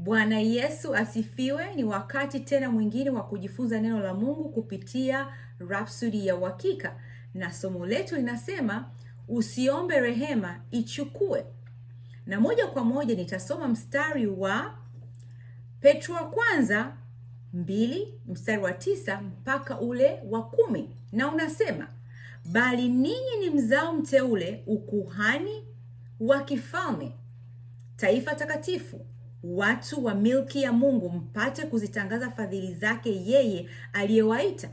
Bwana Yesu asifiwe. Ni wakati tena mwingine wa kujifunza neno la Mungu kupitia Rhapsody ya Uhakika, na somo letu linasema usiombe rehema, ichukue. Na moja kwa moja nitasoma mstari wa Petro wa kwanza 2 mstari wa 9 mpaka ule wa 10, na unasema, bali ninyi ni mzao mteule, ukuhani wa kifalme, taifa takatifu, watu wa milki ya Mungu, mpate kuzitangaza fadhili zake yeye aliyewaita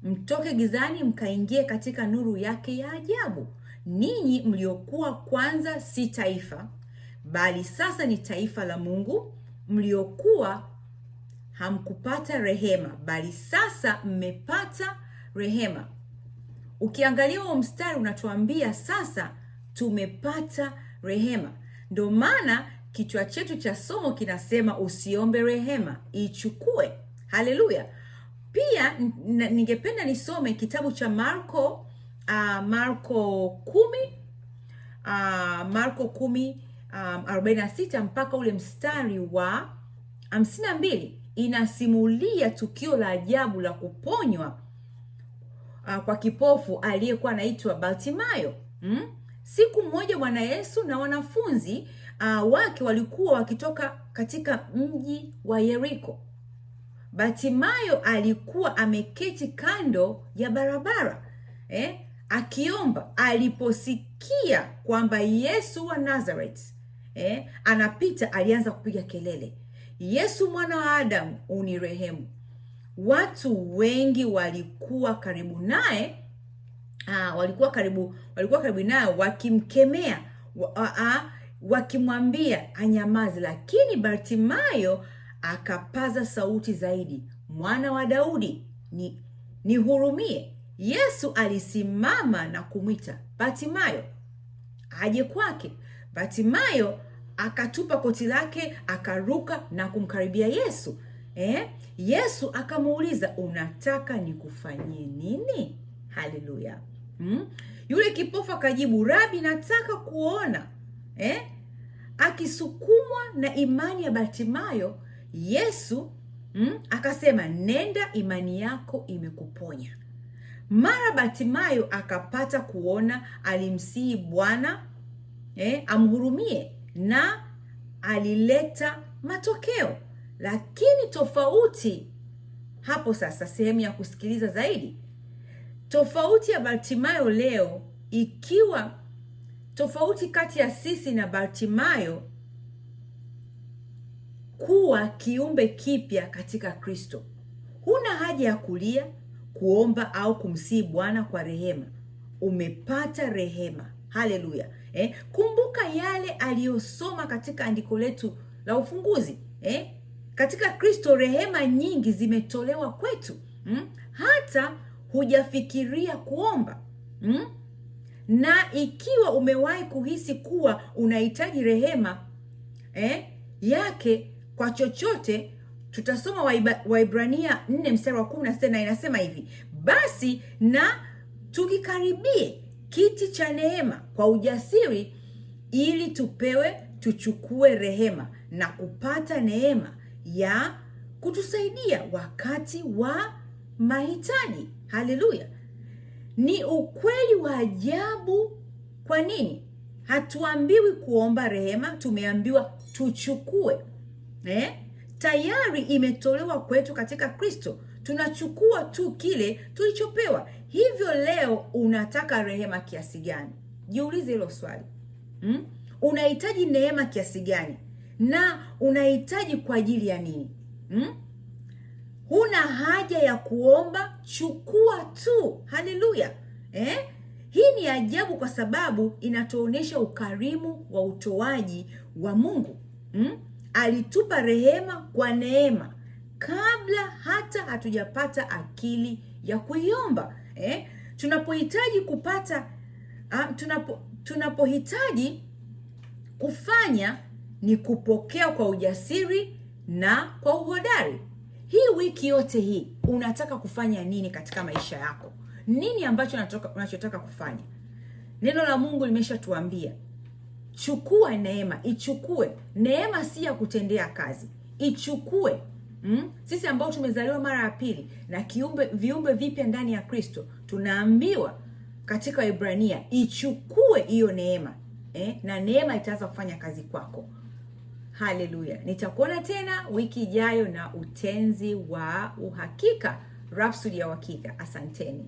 mtoke gizani mkaingie katika nuru yake ya ajabu. Ninyi mliokuwa kwanza si taifa, bali sasa ni taifa la Mungu, mliokuwa hamkupata rehema, bali sasa mmepata rehema. Ukiangalia huo mstari unatuambia sasa tumepata rehema. Ndio maana kichwa chetu cha somo kinasema usiombe rehema, ichukue. Haleluya. Pia ningependa nisome kitabu cha Marko, Marko 10, Marko 10, 46 mpaka ule mstari wa 52. Inasimulia tukio la ajabu la kuponywa kwa kipofu aliyekuwa anaitwa Bartimayo. Siku moja Bwana Yesu na wanafunzi wake walikuwa wakitoka katika mji wa Yeriko. Bartimayo alikuwa ameketi kando ya barabara akiomba. Aliposikia kwamba Yesu wa Nazareth anapita, alianza kupiga kelele, Yesu mwana wa Adamu, unirehemu. Watu wengi walikuwa karibu naye, walikuwa karibu naye wakimkemea, wakimwambia anyamaze, lakini Bartimayo akapaza sauti zaidi, mwana wa Daudi, nihurumie. Yesu alisimama na kumwita Bartimayo aje kwake. Bartimayo akatupa koti lake, akaruka na kumkaribia Yesu. Yesu akamuuliza, unataka nikufanyie nini? Haleluya. Yule kipofu akajibu, Rabi, nataka kuona. Akisukumwa na imani ya Bartimayo, Yesu akasema, nenda, imani yako imekuponya. Mara Bartimayo akapata kuona. Alimsihi Bwana amhurumie, na alileta matokeo. Lakini tofauti hapo sasa, sehemu ya kusikiliza zaidi, tofauti ya Bartimayo leo, ikiwa tofauti kati ya sisi na Bartimayo kuwa kiumbe kipya katika Kristo. Huna haja ya kulia, kuomba au kumsihi Bwana kwa rehema. Umepata rehema. Haleluya. Kumbuka yale aliyosoma katika andiko letu la ufunguzi. Katika Kristo rehema nyingi zimetolewa kwetu. Hata hujafikiria kuomba. Na ikiwa umewahi kuhisi kuwa unahitaji rehema yake kwa chochote, tutasoma Waibrania 4 mstari wa 16, na inasema hivi, basi na tukikaribie kiti cha neema kwa ujasiri, ili tupewe tuchukue rehema na kupata neema ya kutusaidia wakati wa mahitaji. Haleluya. Ni ukweli wa ajabu. Kwa nini hatuambiwi kuomba rehema? Tumeambiwa tuchukue. Tayari imetolewa kwetu katika Kristo. Tunachukua tu kile tulichopewa. Hivyo leo unataka rehema kiasi gani? Jiulize hilo swali. Unahitaji neema kiasi gani? Na unahitaji kwa ajili ya nini? Huna haja ya kuomba, chukua tu. Haleluya. Hii ni ajabu kwa sababu inatuonyesha ukarimu wa utoaji wa Mungu. Alitupa rehema kwa neema kabla hata hatujapata akili ya kuiomba. Tunapohitaji kupata tunapohitaji kufanya ni kupokea kwa ujasiri na kwa uhodari. Hii wiki yote hii unataka kufanya nini katika maisha yako? Nini ambacho unachotaka kufanya? Neno la Mungu limeshatuambia Chukua neema, ichukue. Neema si ya kutendea kazi, ichukue. Sisi ambao tumezaliwa mara ya pili na viumbe vipya ndani ya Kristo, tunaambiwa katika Waebrania, ichukue hiyo neema na neema itaanza kufanya kazi kwako. Haleluya! Nitakuona tena wiki ijayo na utenzi wa uhakika, Rhapsody ya Uhakika. Asanteni.